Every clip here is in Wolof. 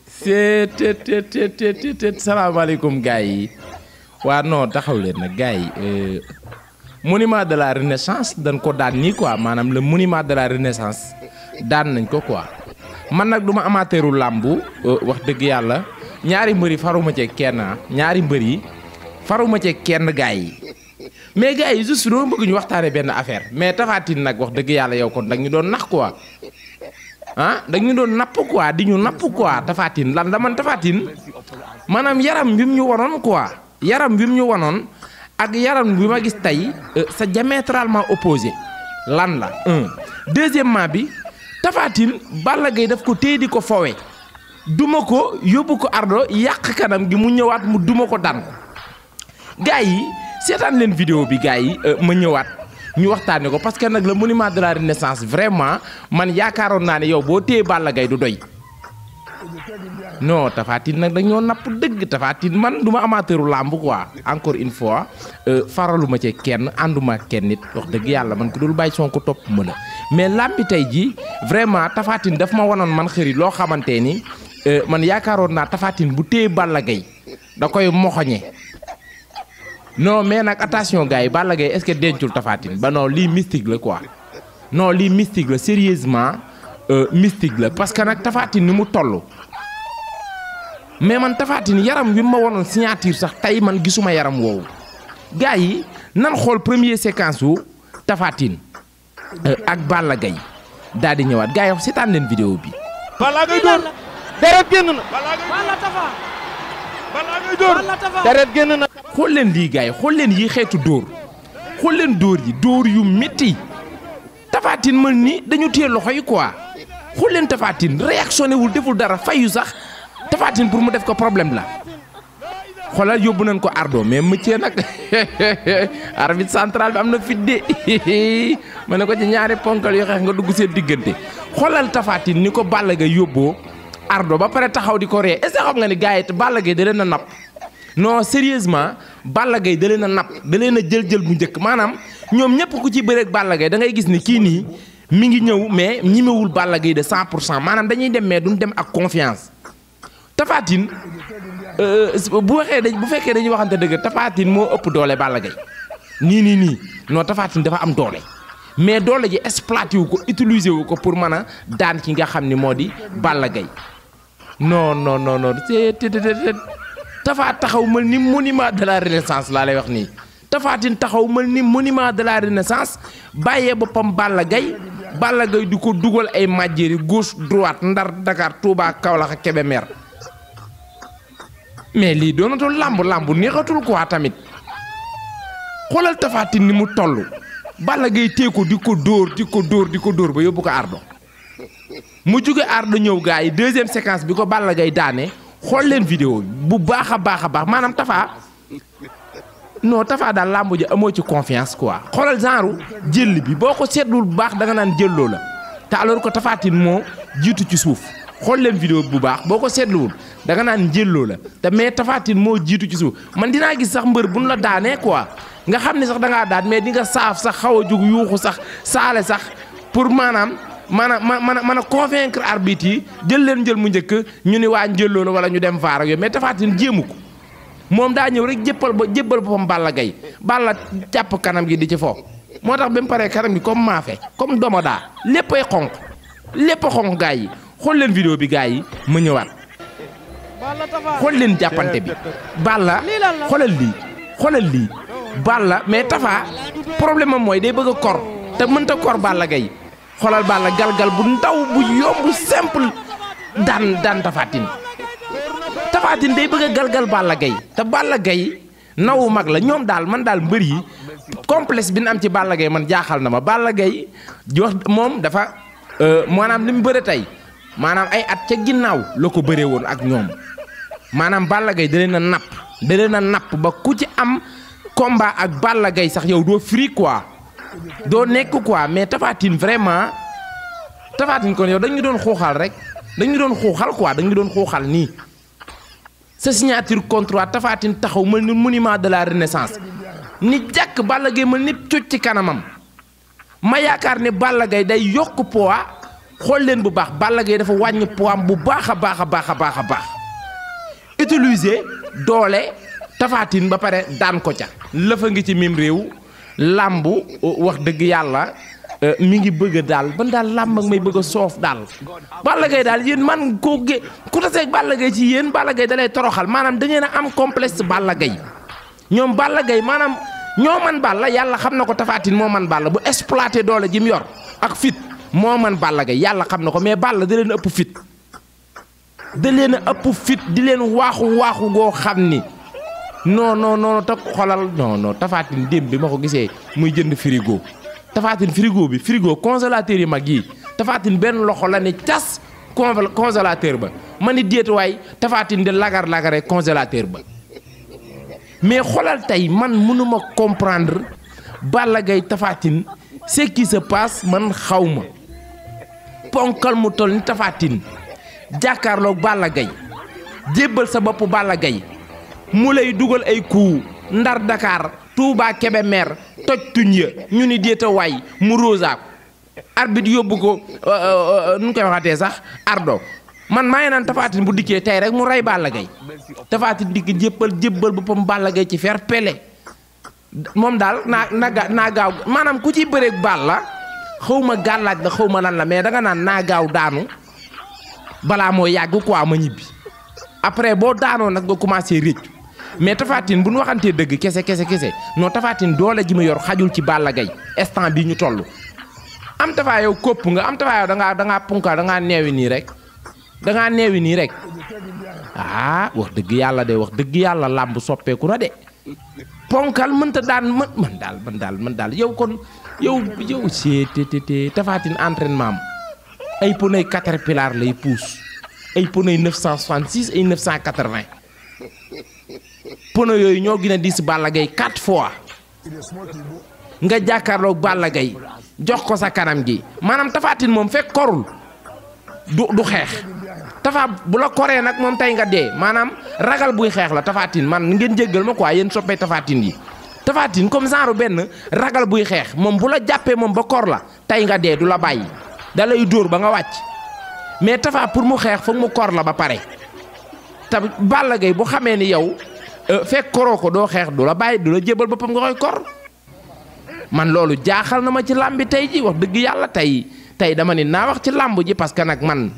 c'est salaamaaleykum gars yi waa non taxaw leen nag gars yi monument de la renaissance dañ ko daan nii quoi maanaam le monument de la renaissance daan nañ ko quoi man nag du ma amateuru làmbu wax dëgg yàlla ñaari mbër yi faruma ci kenn ñaari mbër yi faruma ci kenn gars yi mais gars yi juste doo bëgg ñu waxtaane benn affaire mais Tapha Tine nag wax dëgg yàlla yow kon dag ñu doon nax quoi ah dag ñu doon napp quoi di ñu napp quoi Tapha Tine lan la man Tapha Tine maanaam yaram bi mu ñu wanoon quoi yaram bi mu ñu wanoon ak yaram bi ma gis tey c'est diamétralement opposé lan la deuxièmement bi Tapha Tine Balla Gaye daf ko téye di ko fowe duma ko yóbbu ko ardo yàq kanam gi mu ñëwaat mu duma ko daan ko gars yi seetaan leen vidéo bi gars yi ma ñëwaat ñu waxtaane ko parce que nag le monument de la renaissance vraiment man yaakaaroon naa ne yow boo téye Balla Gaye du doy non Tapha Tine nag dañoo napp dëgg Tapha Tine man du ma amateuru làmb quoi encore une fois faraluma ci kenn ànduma kenn nit wax dëgg yàlla man ko dul bàyyi Sonko topp ma la mais làmbi tey ji vraiment Tapha Tine daf ma wanoon man xëri loo xamante ni man yaakaaroon naa Tapha Tine bu téye Balla Gaye da koy moxoñe non mais nag attention gars yi Balla Gaye est-ce que dencul Tapha Tine ba non lii mystique la quoi non lii mystique la sérieusement mystique la parce que nag Tapha Tine ni mu toll mais man Tapha Tine yaram bi ma wanoon signature sax tey man gisuma yaram woowu gars yi nan xool premier séquence wu Tapha Tine ak Balla Gaye daal di ñëwaat gars yi seetaan leen vidéo bi. Balla Gaye door deret génn na. Balla Tapha. Balla Gaye door deret génn na. xool leen lii gars yi xool leen yi xeetu dóor xool leen dóor yi dóor yu métti Tapha Tine mën ni dañu téye loxo yi quoi xool leen Tapha Tine réactionné wul deful dara fayu sax Tapha Tine pour mu def ko problème la xoolal yóbbu nañ ko ardo mais mëccee nag arbitre central bi am na fit de ma ne ko ci ñaari ponkal yoo xeex nga dugg seen diggante xoolal Tapha Tine ni ko Balla Gaye yóbboo ardo ba pare taxaw di ko ree est-ce que xam nga ni gars yi Balla Gaye da leen a napp non sérieusement Balla Gaye da leen a napp da leen a jël bu njëkk maanaam ñoom ñëpp ku ci bëreeg Balla Gaye da ngay gis ni kii nii mi ngi ñëw mais ñimewul Balla Gaye de 100% maanaam dañuy dem mais duñ dem ak confiance Tapha Tine bu fekkee dañuy waxante dëgg Tapha Tine moo ëpp doole Balla Gaye nii non Tapha Tine dafa am doole mais doole ji exploité wu ko utilisé wu ko pour mën a daan ki nga xam ni moo di Balla Gaye non Tapha taxaw mel ni monument de la renaissance laa lay wax nii Tapha Tine taxaw mel ni monument de la renaissance bàyyee boppam Balla Gaye di ko dugal ay majjéeri gauche droite Ndar Dakar Touba Kaolack ak Kébémer mais lii doonatul làmb neexatul quoi tamit xoolal Tapha Tine ni mu toll Balla Gaye tee ko di ko dóor ba yóbbu ko ardo mu jóge ardo ñëw gars yi deuxième séquence bi ko Balla Gaye daane xool leen vidéo bu baax a baax maanaam Tapha daal làmb ji amoo ci confiance quoi xoolal genre jël bi boo ko seetlul bu baax da nga naan jëlloo la te alors que Tapha Tine moo jiitu ci suuf xool leen vidéo bu baax boo ko seetluwul da nga naan jëlloo la te mais Tapha Tine moo jiitu ci suuf man dinaa gis sax mbër bu nu la daanee quoi nga xam ne sax da ngaa daan mais di nga saaf sax xaw a jug yuuxu sax saale sax pour maanaam mën a convaincre arbitre yi jël mu njëkk ñu ni waa njëlloo la wala ñu dem vaar ak yooyu mais Tapha Tine jéemu ko moom daa ñëw rek jébbal boppam Balla Gaye Balla jàpp kanam gi di ci foofu moo tax ba mu paree kanam gi comme maafe comme domoda léppay xonq gars yi xool leen vidéo bi gars yi ma ñëwaat xool leen jàppante bi Balla xoolal lii Balla mais Tapha problème am mooy day bëgg a kor te mënta kor Balla Gaye xoolal Balla galgal bu ndaw bu yomb simple daan Tapha Tine day bëgg a galgal Balla Gaye te Balla Gaye nawu mag la ñoom daal man daal mbër yi complexe bi ñu am ci Balla Gaye man jaaxal na ma Balla Gaye wax moom dafa maanaam li mu bëre tey maanaam ay at ca ginnaaw la ko bëree woon ak ñoom maanaam Balla Gaye da leen a napp ba ku ci am combat ak Balla Gaye sax yow doo free quoi doo nekk quoi mais Tapha Tine vraiment Tapha Tine kon yow dañu doon xuuxal rek dañu doon xuuxal nii sa signature contrat Tapha Tine taxaw mel ni monument de la renaissance ni jàkk Balla Gaye mel ni cucc ci kanamam ma yaakaar ne Balla Gaye day yokk poids xool leen bu baax Balla Gaye dafa wàññi poids bu baax a baax a baax a baax a baax utiliser doole Tapha Tine ba pare daan ko ca lëfa ngi ci mim réew làmbu wax dëgg yàlla mi ngi bëgg a daal ban daal làmb ak may bëgg a soof daal Balla Gaye daal yéen man ku taseeg Balla Gaye ci yéen Balla Gaye da lay toroxal maanaam da ngeen a am complexe Balla Gaye ñoom Balla Gaye maanaam ñoo man Balla yàlla xam na ko Tapha Tine moo man Balla bu exploité doole ji mu yor ak fit moo man Balla Gaye yàlla xam na ko mais Balla da leen ëpp fit da leen a ëpp fit di leen waaxu goo xam ni non te xolal non Tapha Tine démb bi ma ko gisee muy jënd frigo Tapha Tine frigo congélateur yi mag yi Tapha Tine benn loxo la ne cas congélateur ba ma ni déet waay Tapha Tine di lagar-lagare congélateur ba mais xolal tey man mënuma comprendre Balla Gaye Tapha Tine ce qui se passe man xaw ma ponkal mu toll ni Tapha Tine jàkkaarloog Balla Gaye jébbal sa bopp Balla Gaye mu lay dugal ay coup Ndar Dakar Touba Kébémer toj tuñ ya ñu ni déeta waay mu rosaako arbitre yóbbu ko nu koy waxatee sax ardo man maa ngi naan Tapha Tine bu dikkee tey rek mu rey Balla Gaye Tapha Tine dikk jébbal boppam Balla Gaye ci fer pele moom daal naa gaaw maanaam ku ci bëreeg Balla xaw ma gàllaaj la xaw ma lan la mais danga naan naa gaaw daanu balaa moo yàgg quoi ma ñibbi après boo daanoo nag nga commencé réccu mais Tapha Tine bu ñu waxantee dëgg kese non Tapha Tine doole ji mu yor xajul ci Balla Gaye instant bi ñu toll am Tapha yow kopp nga am Tapha yow dangaa punka dangaa neewi nii rek ah wax dëgg yàlla làmb soppeeku na de ponkal mënta daan man daal yow kon yow seetété Tapha Tine entraînement am ay pneu Caterpillar lay pousse ay pneu 966 ay 980 pneu yooyu ñoo gën a diis Balla Gaye 4 fois nga jàkkaarloog Balla Gaye jox ko sa kanam gi maanaam Tapha Tine moom fekk korul du xeex Tapha bu la koree nag moom tey nga dee maanaam ragal buy xeex la Tapha Tine man ngeen jéggal ma quoi yéen soppee Tapha Tine yi Tapha Tine comme genre benn ragal buy xeex moom bu la jàppee moom ba kor la tey nga dee du la bàyyi da lay dóor ba nga wàcc mais Tapha pour mu xeex foog mu kor la ba pare te Balla Gaye bu xamee ni yow fekk koroo ko doo xeex du la bàyyi du la jébal boppam nga koy kor man loolu jaaxal na ma ci làmb bi tey ji wax dëgg yàlla tey dama ni naa wax ci làmb ji parce que nag man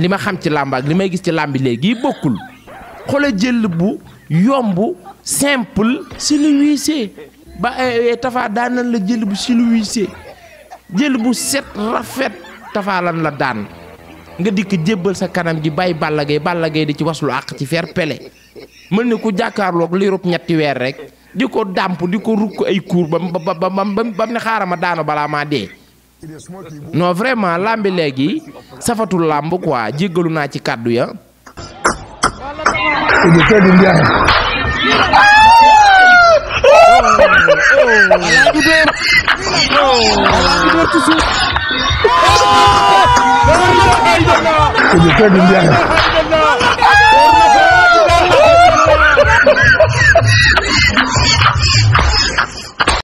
li ma xam ci làmb ak li may gis ci làmb bi léegi bokkul xoolal jël bu yomb simple siluissé ba Tapha daan nan la jël bu siluissé jël bu set rafet Tapha lan la daan nga dikk jébbal sa kanam gi bàyyi Balla Gaye di ci waslu àq ci fer pele mën ni ku jàkkaarloog li rub ñetti weer rek di ko dàmp di ko rukk ay kuur ba ne xaaral ma daanu balaa maa dee non vraiment làmbi léegi safatul làmb quoi jéggalu naa ci kàddu ya Kedi